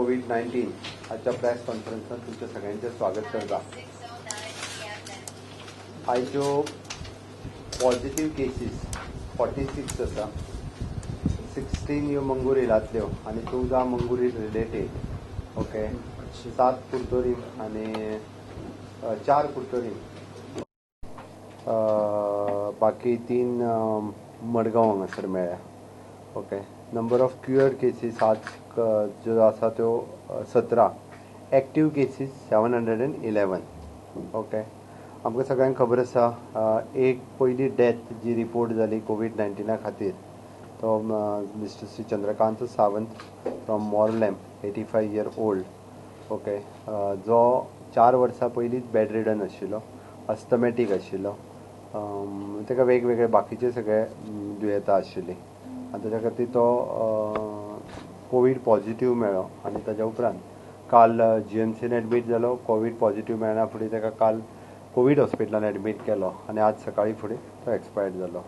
Covid 19 आजच्या press कॉन्फरन्सात तुमच्या सगळ्यांचे स्वागत करता. आयच्यो पॉझिटिव्ह केसीस 46 आसा. 16 ह्यो मंगूर हिलांतल्यो आनी 14 मंगूर हिल रिलेटेड, ओके. सात कुर्तोरीम आनी चार कुर्तोरीम, बाकी तीन मडगांव हांगासर मेळ्ळ्या. Okay, number of cured cases आज ज्यो आसा त्यो 17. Active cases 711. Okay, आमकां सगळ्यांक खबर आसा, एक पयली डेथ जी रिपोर्ट जाली कोवीड 19 खातीर, तो mister Shri Chandrakant Sawant from Morlem, 85 year old. Okay, जो 4 वर्सां पयलींच बेड रिडन आशिल्लो, अस्थमॅटीक आशिल्लो, ताका वेगवेगळे बाकीचे सगळे दुयेंतां आशिल्लीं आनी ताच्या खातीर तो कोवीड पॉझिटिव्ह मेळ्ळो आनी ताच्या उपरांत काल जीएमसीन एडमीट जालो. कोवीड पॉझिटिव्ह मेळना फुडें ताका काल कोवीड हॉस्पिटलान एडमीट केलो आनी आज सकाळी फुडें तो एक्सपायर्ड जालो.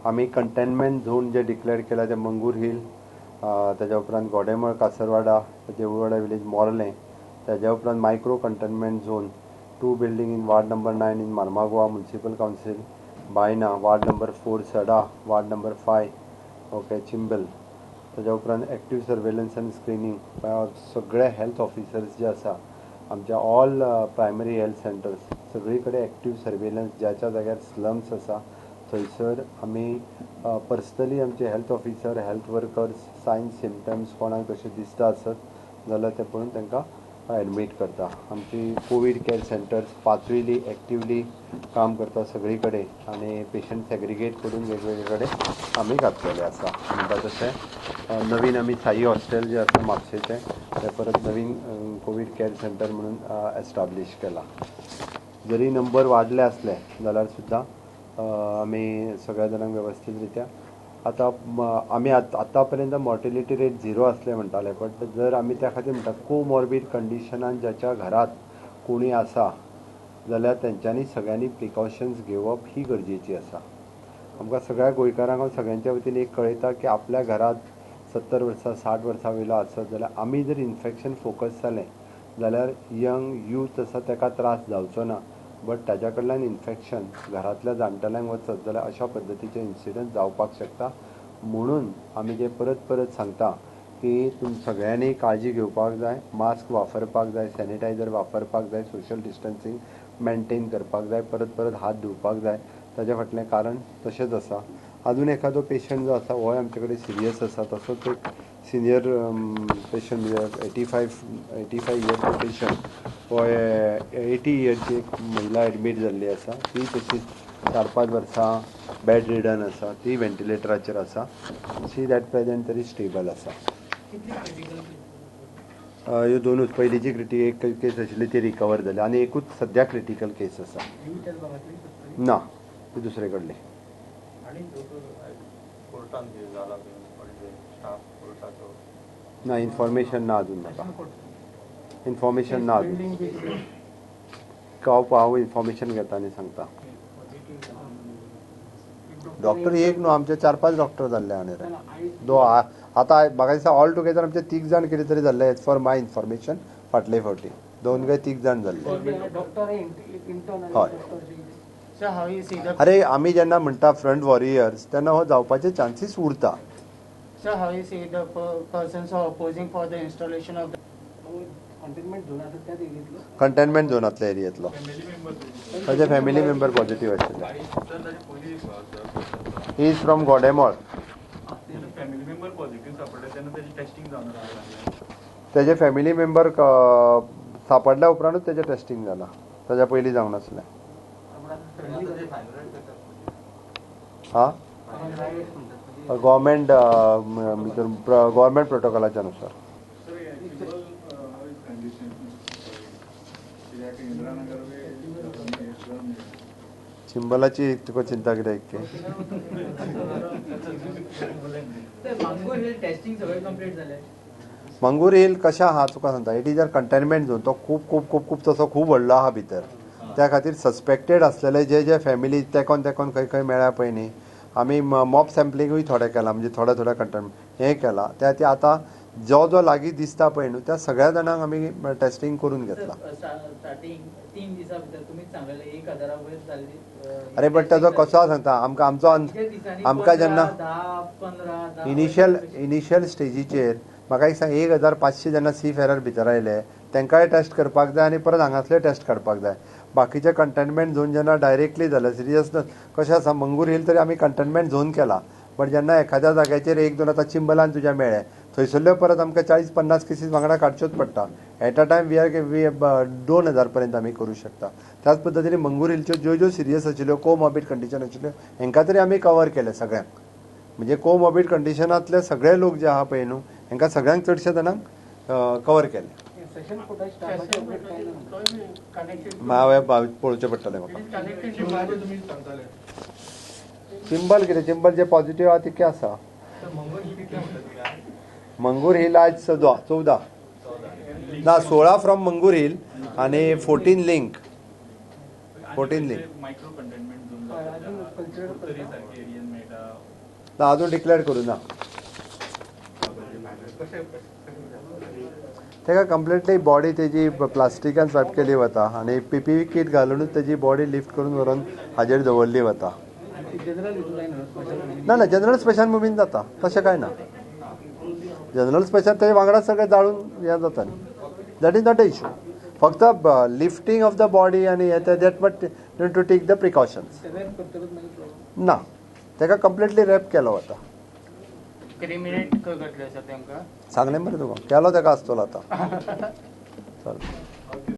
आमी कंटेनमेंट झोन जे डिक्लेअर केला ते मंगूर हिल, ताच्या उपरांत गोडेमळ, कासरवाडा, देऊळवाडा विलेज, मोर्लें. ताच्या उपरांत micro containment zone, two building in ward number 9 in Marmagoa Municipal Council, Baina, ward number 4 Sada, ward number 5, okay, Chimbel. ताच्या उपरांत एक्टीव सर्वेलन्स आनी स्क्रिनींग, सगळे हेल्थ ऑफिसर्स जे आसा आमच्या ऑल प्रायमरी हेल्थ सेंटर्स, सगळी कडेन एक्टीव सर्वेलन्स, ज्याच्या जाग्यार स्लम्स आसा थंयसर आमी पर्सनली आमचे health officer, health workers signs, symptoms कोणाक कशें दिसता आसत जाल्यार ते पळोवन तांकां एडमीट करता. आमची कोवीड केअर सेंटर्स पांचूय एक्टिवली काम करता सगळी कडेन आनी पेशंट सेग्रिगेट करून वेगवेगळे कडेन आमी घातलेले आसा. म्हणटा तशें नवीन आमी साई हॉस्टेल जे आसा म्हापशेचें, तें परत नवीन कोवीड केअर सेंटर म्हणून एस्टाब्लीश केलां. जरी नंबर वाडले आसले जाल्यार सुद्दां आमी सगळ्या जाणांक वेवस्थीत रित्या आतां आमी आतां पर्यंत मॉर्टेलिटी रेट झिरो आसले म्हणटाले, बट जर आमी त्या खातीर म्हणटा, कोमॉर्बीड कंडिशनान ज्याच्या घरात कोणी आसा जाल्यार तेंच्यांनी सगळ्यांनी प्रिकॉशन्स घेवप ही गरजेची आसा. आमकां सगळ्या गोंयकारांक हांव सगळ्यांच्या वतीन एक कळयता की आपल्या घरात 70 वर्सां, 60 वर्सां वयलो आसत जाल्यार आमी जर इन्फेक्शन फोकस जालें जाल्यार यंग यूथ आसा ताका त्रास जावचो ना, बट ताज्या कडल्यान इन्फेक्शन घरांतल्या जाणटेल्यांक वचत जाल्यार अशा पद्दतीचे इन्सिडंट जावपाक शकता. म्हणून आमी जे परत परत सांगता की तुम सगळ्यांनी काळजी घेवपाक जाय, मास्क वापरपाक जाय, सॅनिटायझर वापरपाक जाय, सोशल डिस्टन्सींग मेंटेन करपाक जाय, परत परत हात धुवपाक जाय. ताज्या फाटलें कारण तशेंच आसा. अजून एखादो पेशंट जो आसा, होय आमचे कडेन सिरियस आसा. तसोच एक सिनियर पेशंट, म्हणजे 85 इयर्सचो पेशंट होय, 80 इयर्सची एक महिला एडमीट जाल्ली आसा. ती तशीच 4-5 वर्सां बेड रिडन आसा. ती व्हेंटिलेटराचेर आसा. शी एट प्रेझेंट तरी स्टेबल आसा. ह्यो दोनूच. पयलींची क्रिटी एक केस आशिल्ली, ती रिकवर जाली आनी एकूच सद्या क्रिटिकल केस आसा. ना, ती दुसरे कडली. आणि दोतोर, कोर्टान कितें जाला पणजे, स्टाफ कोर्टाचो? ना, इन्फॉर्मेशन ना अजून म्हाका, इन्फॉर्मेशन ना अजून. हांव इन्फॉर्मेशन घेता आनी सांगता. डॉक्टर एक न्हू, आमचे चार पांच डॉक्टर जाल्ले आनी रे दो आतां म्हाका दिसता ऑल टुगेदर आमचे तीग जाण कितें तरी जाल्ले. एज फॉर my information, फाटले फावटी दोन काय तीग जाण जाल्ले. Doctor intern. हय. Sir, how you see the अरे, आमी जेन्ना म्हणटा फ्रंट वॉरियर्स, तेन्ना हो जावपाचे चान्सीस उरता. Sir, how you see the persons who are opposing for the installation of the containment zone आसा त्याच एरियेतलो? कंटेनमेंट झोनांतल्या एरियेंतलो. ताजे फॅमिली मेंबर पॉझिटिव्ह आशिल्ले. He is from Godemol. Family member positive सापडले तेन्ना तेजें टेस्टिंग जावन रावलें? तेजे फॅमिली मेंबर सापडल्या उपरांतूच तेजें टेस्टिंग जाला. ताज्या पयलीं जावंक नासलें. हा, गव्हर्मेंट भितर गव्हर्मेंट प्रोटोकॉलाच्या नुसार. Sir, Chimbel, how is condition? कित्याक इंदिरानगर बी चिंबलाची तुका चिंता कित्याक की? मांगूर हिल टेस्टिंग सगळें कंप्लीट जालें? मंगूर हिल कशें आहा तुका सांगता, it is a containment zone. तो खूब खूब खूब खूब तसो खूब व्हडलो आहा भितर. त्या खातीर सस्पेक्टेड आसलेले जे जे फॅमिली तेकोन तेकोन खंय खंय मेळ्ळ्या पळय न्ही, आमी मॉब सॅम्पलिंगूय थोडें केलां, म्हणजे थोडे थोडे कंटेनमेंट हें केलां. त्या खातीर आतां जो जो लागीं दिसता पळय न्हू त्या सगळ्या जाणांक आमी टेस्टिंग करून घेतला. स्टार्टिंग 3 दिसां भितर तुमीच सांगलेले 1000 वयर जाल्ली. अरे बट ताजो कसो सांगता आमकां आमचो आमकां जेन्ना 10, 15 इनिशियल स्टेजीचेर म्हाका एक सांग, 1500 जेन्ना सी फेरर भितर आयले तांकांय टेस्ट करपाक जाय आनी परत हांगासले टेस्ट काडपाक जाय. बाकीचे कंटेनमेंट झोन जेन्ना डायरेक्टली जाले सिरियस कशें आसा, मंगूर हिल तरी आमी कंटेनमेंट झोन केला, बट जेन्ना एखाद्या जाग्याचेर 1-2 आतां चिंबलान तुज्या मेळ्ळे थंयसरल्यो परत आमकां 40-50 केसीस वांगडा काडच्योच पडटा. At a time we are 2000 पर्यंत आमी करूं शकता. त्याच पद्दतीन मंगूर हिलच्यो ज्यो ज्यो सिरियस आशिल्ल्यो कोमॉर्बीड कंडिशन आशिल्ल्यो हेंकां तरी आमी कवर केले सगळ्यांक. म्हणजे कोमॉर्बीड कंडिशनांतले सगळे लोक जे आहा पळय न्हू हेंकां सगळ्यांक चडशे जाणांक कवर केले. हांवें पळोवचें पडटलें म्हाका. चिंबल कितें, चिंबल जे पॉझिटिव्ह आहा तितके आसा. मंगूर हिल आज 14 ना 16 फ्रॉम मंगूर हिल आनी 14 लिंक 14 लिंक ना अजून डिक्लेअर करूं ना. ताका कंप्लिटली बॉडी तेजी प्लास्टिकान स्वॅप केली वता आनी पीपीई किट घालुनूच तेजी बॉडी लिफ्ट करून व्हरून हाजेर दवरली वता. ना ना जनरल स्मशान भुमीन जाता तशें कांय ना. जनरल स्मशान तेजे वांगडा सगळें जाळून हें जाता न्ही, that is not a issue. फक्त लिफ्टींग ऑफ the body आनी हें that but need to take the precautions. ना ताका कंप्लिटली रॅप केलो वता. क्रिमिनेट करतले सर तांकां सांगलें मरे तुका, केलो ताका आसतलो आतां. चल.